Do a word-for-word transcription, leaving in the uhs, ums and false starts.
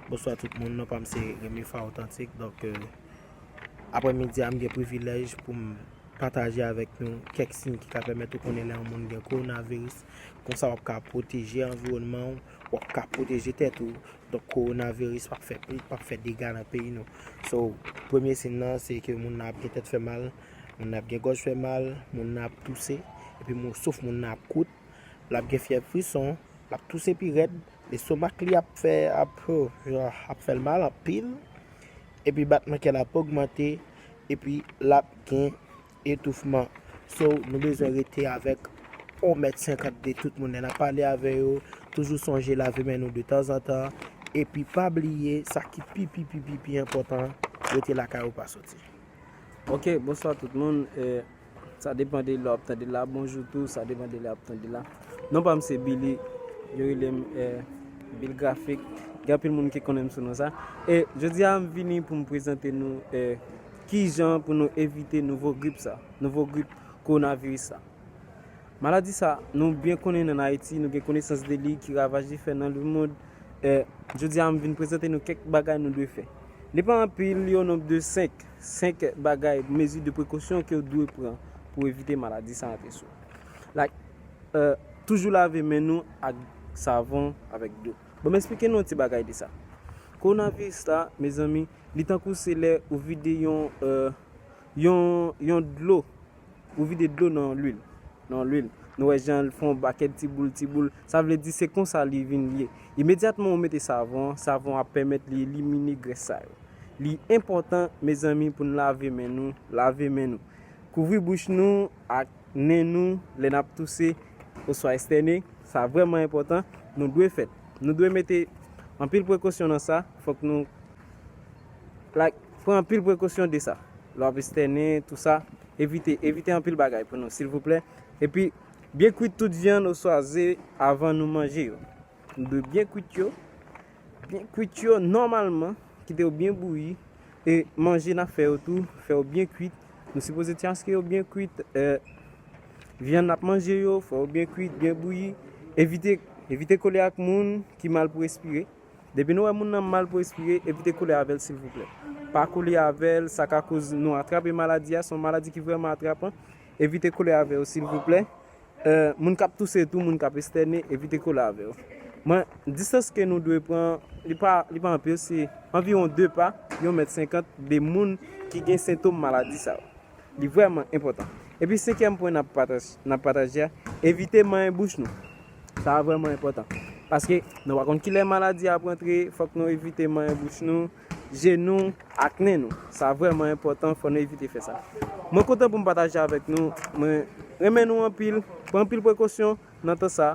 Bonswa tout moun, non pa m se Remy Fa Otantik. Donk, euh, aprèmidi a, m gen privilèj pou m pataje avèk nou kèk siy ki ka pèmèt ou konnen lè yon moun gen kowonaviris. Konsa w ap ka pwoteje anviwònman w, w ap ka pwoteje tèt ou. Donk, kowonaviris p ap fè pli, p ap fè dega nan peyi nou. So, premye siy nan, se ke moun nan ap gen tèt fè mal, moun nan ap gen gòj fè mal, moun nan ap touse, epi moun, souf moun nan ap kout, l ap gen fyèv frison, l ap touse pi rèd, lestomak li ap fè, ap, ap fè l mal anpil, epi batman kè l ap ogmante, epi l ap gen etoufman. So, nou bezwen rete avèk yon mèt senkant de tout moun lè n ap pale avè yo. Toujou sonje lave men nou de tanzantan. Epi pa bliye, sa ki pi, pi, pi, pi, pi enpòtan, rete lakay ou, pa soti. Ok, bonswa tout moun. Eh, sa depan de lè w ap tande la. Bonjou tou, sa depan de lè w ap tande la. Non pa m se Billy, yo rele m eh, Bill Graphic. Gen anpil moun ki konnen m sou non sa. E jodi a, m vini pou m prezante nou eh, ki jan pou nou evite nouvo grip sa, nouvo grip kowonaviris sa. Maladi sa, nou byen konnen an Ayiti, nou gen konesans de li ki ravaj li fè nan lemonn. Eh, jodi a, m vin prezante nou kèk bagay nou dwe fè. Li pa anpil, li o nonb de senk, senk bagay, mezi de prekosyon ke w dwe pran pou evite maladi sa antre sou ou. Like, eh, toujou lave men nou ak savon, avèk dlo. Bon, m eksplike nou yon ti bagay de sa. Kowonaviris la, mezanmi, li tankou se lè ou vide yon, eh, yon, yon dlo, ou vide dlo nan lwil, nan lwil. Nou wè jan l fè yon pakèt ti boul, ti boul. Sa vle di se konsa li vin ye. Imedyatman ou mete savon, savon ap pèmèt li elimine grès sa yo. Li enpòtan, mezanmi, pou n lave men nou, lave men nou. Kouvri bouch nou ak nen nou lè n ap touse oswa estène. Sa vrèman enpòtan. Nou dwe fè l. Nou dwe mete anpil prekosyon nan sa. Fòk nou, like, pran anpil prekosyon de sa. Lè w ap estène, tou sa, evite, evite anpil bagay pou nou, silvouplè. Epi, byen kwit tout vyann oswa ze avan nou manje yo. Nou dwe byen kwit yo. Byen kwit yo nòmalman. Kite yo byen bouyi. E manje n ap fè yo tou, fè yo byen kwit. Nou sipoze tchaske yo byen kwit. Eh, vyann n ap manje yo, fè yo byen kwit, byen bouyi. Evite, evite kole ak moun ki mal pou respire. Depi nou wè moun nan mal pou respire, evite kole avè l, silvouplè. Pa kole avè l, sa ka koz nou atrape maladi a, se yon maladi ki vrèman atrapan. Evite kole avè yo, silvouplè. Eh, moun k ap touse tou, moun k ap estène, evite kole avè yo. Mwen, distans ke nou dwe pran, li pa, li pa anpil, se anviwon de pa, yon mèt senkant, de moun ki gen sentòm maladi sa yo. Li vrèman enpòtan. Epi senkyèm pwen n ap pataj-, n ap pataje a, evite manyen bouch nou. Sa a vrèman enpòtan. Paske nou pa konn kilè maladi a ap rantre, fòk nou evite manyen bouch nou, je nou, ak nen nou. Sa vrèman enpòtan, fò nou evite fè sa. Mwen kontan pou m pataje avèk nou. Mwen renmen nou anpil. Pran anpil prekosyon nan tan sa.